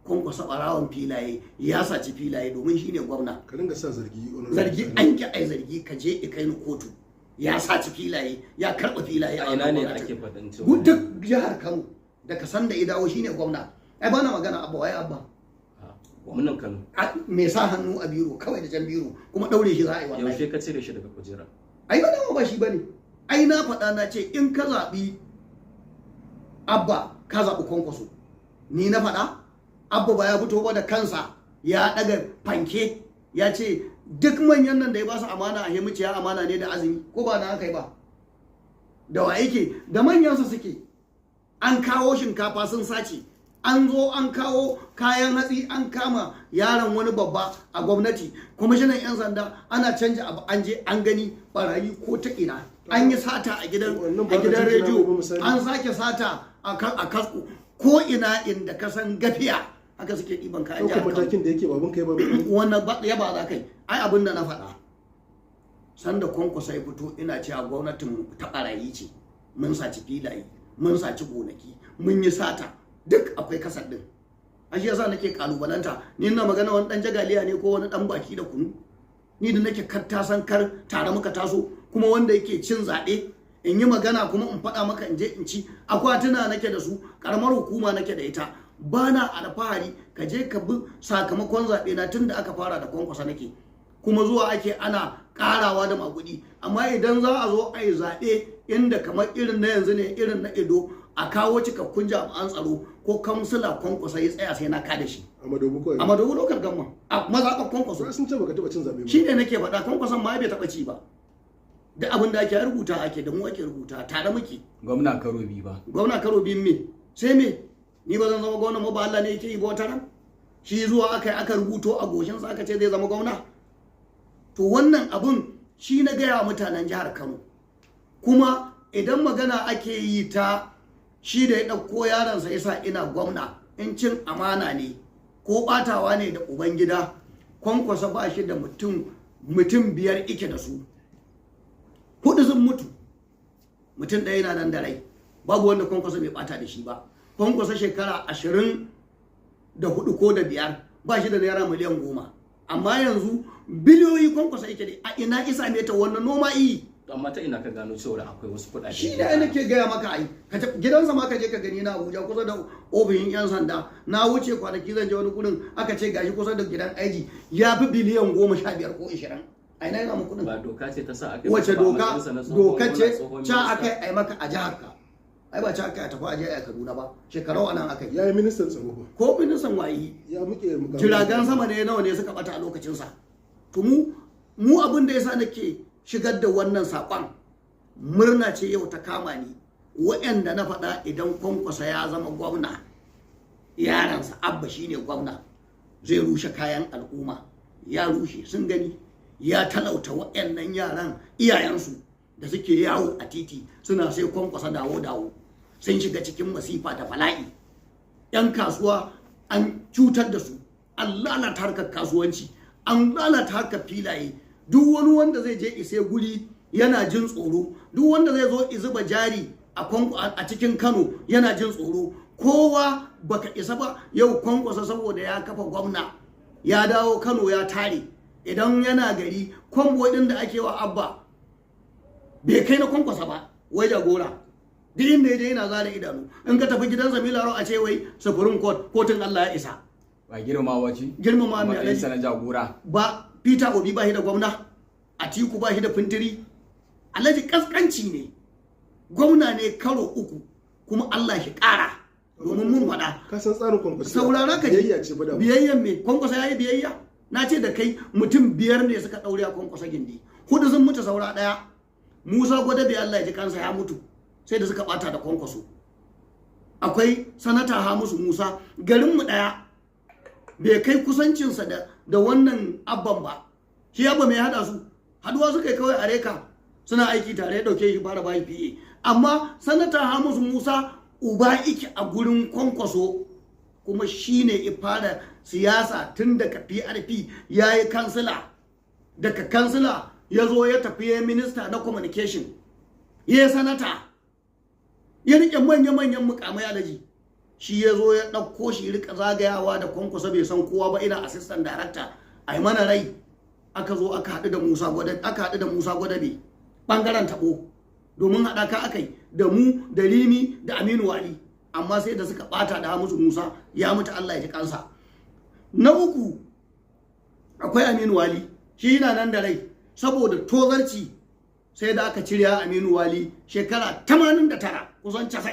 Kwankwasa ɓarawon filaye, ya saci filaye domin shine gwamna. Ka ringa sa zargi. Zargi an ki ai zargi, ka je i kai ni kotu. Ya saci filaye, ya karɓa filaye. A ina ne wannan ake gwamnatin. Faɗin cewa Duk jihar Kano, daga sanda ya dawo shine gwamna. Ai bana magana Abba, wai Abba? Gwamnan Kano. Me sa hannu a biro kawai da jan biro, kuma daure shi za a yi wallahi. Yaushe ka cire shi daga kujera? Ai ba dama ba shi bane. Ai na faɗa, na ce in ka zaɓi Abba, ka zaɓi Kwankwaso. Ni na faɗa. Abba ba ya fito ba da kansa ya ɗaga fanke ya ce duk manyan nan da ya ba su amana a himiciya amana ne da azumi, ko ba na aka yi ba? Da wa yake? Da manyansa suke. An kawo shinkafa sun sace, an zo an kawo kayan hatsi, an kama yaron wani babba a gwamnati, kwamishinan 'yan sanda, ana canja abu, an je an gani barayi ko ta ina. An yi sata a gidan Wannan ba a gidan ka jinjina rediyo. ba misali. An sake sata a kasko ko ina, inda ka san gafiya haka suke ɗiban kayan ɗaukar jihar Kano. Matakin da yake baban kai ba. Wannan ba ya ba za kai. Ai abin da na faɗa sanda Kwankwasa ya fito, ina cewa gwamnatin mu ta barayi ce, mun saci filaye, mun saci gonaki, mun yi sata, duk akwai kasar din. A shi yasa nake kalubalanta. Ni ina magana wani dan jagaliya ne ko wani dan baki da kunu? Ni da nake kar ta san kar tare muka taso, kuma wanda yake cin zaɓe, in yi magana kuma in faɗa maka in je in ci akwatuna nake da su, karamar hukuma nake da ita, ba na alfahari. Ka je ka bi sakamakon zaɓe na tun da aka fara da Kwankwasa nake, kuma zuwa ake ana karawa da magudi. Amma idan za a zo a yi zaɓe inda kamar irin na yanzu ne, irin na Edo, a kawo cikakkun jami'an tsaro, ko kansila Kwankwasa ya tsaya, sai na kada shi. A Madobi kawai? A Madobi Local Government, a mazaɓar Kwankwaso. Sun ce baka taɓa cin zaɓe ba. Shi ne nake faɗa, Kwankwason ma bai taɓa ci ba. Da abin da ake rubuta ake da mu ake rubuta, tare muke. Gwamna karo biyu ba. Gwamna karo biyun me? Sai me? Ni ba zan zama gwamna ba? Allah ne yake yi ba. Wata ran shi zuwa aka yi aka rubuto a goshinsa aka ce zai zama gwamna. To wannan abun shi na gaya wa mutanen jihar Kano. Kuma idan magana ake yi ta shi da ya ɗauko yaronsa yasa ina gwamna, in cin amana ne ko ɓatawa ne da ubangida, Kwankwasa ba shi da mutum, mutum biyar ike da su, hudu sun mutu, mutum ɗaya yana nan da rai. Babu wanda Kwankwasa bai bata da shi ba. Kwankwasa shekara 24 ko da 5 ba shi da naira miliyan 10, amma yanzu biliyoyi Kwankwasa yake da. A ina isa ta wannan noma iyi? Amma ta ina ka gano cewa akwai wasu kuɗaɗe? Shi da nake gaya maka. Ai ka gidansa ma ka je ka gani na Abuja, kusa da ofishin yan sanda. Na wuce kwanaki zan je wani gurin, aka ce gashi kusa da gidan aiji, ya fi biliyan 15 ko 20. A ina yana mu kuɗin? Ba doka ce ta sa aka yi Wace masa ba a doka? matsayinsa na tsohon Doka gwamna, ce tsohon ca minista? aka yi ai maka a jihar ka. Ai ba ca aka yi a tafi aje a Kaduna ba. Shekarau anan aka yi. Ya yi ministan tsaro ba? Ko ministan wayi? Ya muke mukamai. Jiragen sama ne nawa ne suka bata a lokacinsa? To mu abin da yasa nake shigar da wannan saƙon, murna ce yau ta kama ni. Waɗanda na faɗa, idan Kwankwasa ya zama gwamna, yaransa Abba shine gwamna, zai rushe kayan al'umma, ya rushe, sun gani. Ya talauta waɗannan yaran, iyayensu da suke yawo a titi suna sai Kwankwasa dawo dawo, sun shiga cikin masifa da bala'i. 'Yan kasuwa an cutar da su, an lalata harkar kasuwanci, an lalata harkar filaye. Duk wani wanda zai je ise guri yana jin tsoro. Duk wanda zai zo zuba jari a cikin Kano yana jin tsoro. Kowa baka isa ba. Yau Kwankwasa saboda ya kafa gwamna ya dawo Kano ya tare. Idan yana gari, convoy din da ake wa Abba bai kai na Kwankwasa ba. Wai jagora, duk inda ya je yana zara idanu. In ka tafi gidan Samila a ce wai Supreme Court, kotun Allah ya isa. Ba girmamawa ce? Girmama mai, Alhaji? Matsayinsa na jagora. Ba Peter Obi ba shi da gwamna, Atiku ba shi da Fintiri. Alhaji, kaskanci ne. Gwamna ne karo uku, kuma Allah shi kara, domin mun faɗa. Ka san tsarin Kwankwasa. Saurara ka ji. Biyayya ce ba da. Biyayyan me? Kwankwasa yayi biyayya? Na ce da kai mutum biyar ne suka daure a Kwankwasa gindi, hudu sun mutu, saura daya. Musa Gwadabe, Allah ya ji kansa, ya mutu sai da suka bata da Kwankwaso. Akwai Sanata Hamisu Musa, garinmu daya, bai kai kusancinsa da wannan Abban ba. Shi Abba mai hada su? Haduwa suka yi kawai a reka suna aiki tare, ya dauke shi fara bayi PA. Amma Sanata Hamisu Musa uba iki a gurin Kwankwaso, kuma shi ne ya fara siyasa tun daga PRP, ya yi kansila, daga kansila ya zo ya tafi ya minista na communication, ya yi sanata, ya rike manya-manyan mukamai. Alaji, Shi ya zo ya ɗauko shi, rika zagayawa da Kwankwasa, bai san kowa ba, ina assistant director a mana rai. Aka zo aka haɗu da Musa Gwadabe, aka haɗu da Musa Gwadabe ɓangaren taɓo, domin haɗaka aka yi da mu da Rimi da Aminu Wali, amma sai da suka ɓata da Hamisu Musa, ya mutu, Allah ya ji kansa. Na uku akwai Aminu Wali, shi yana nan da rai. Saboda tozarci sai da aka cire Aminu Wali shekara 89, kusan 90.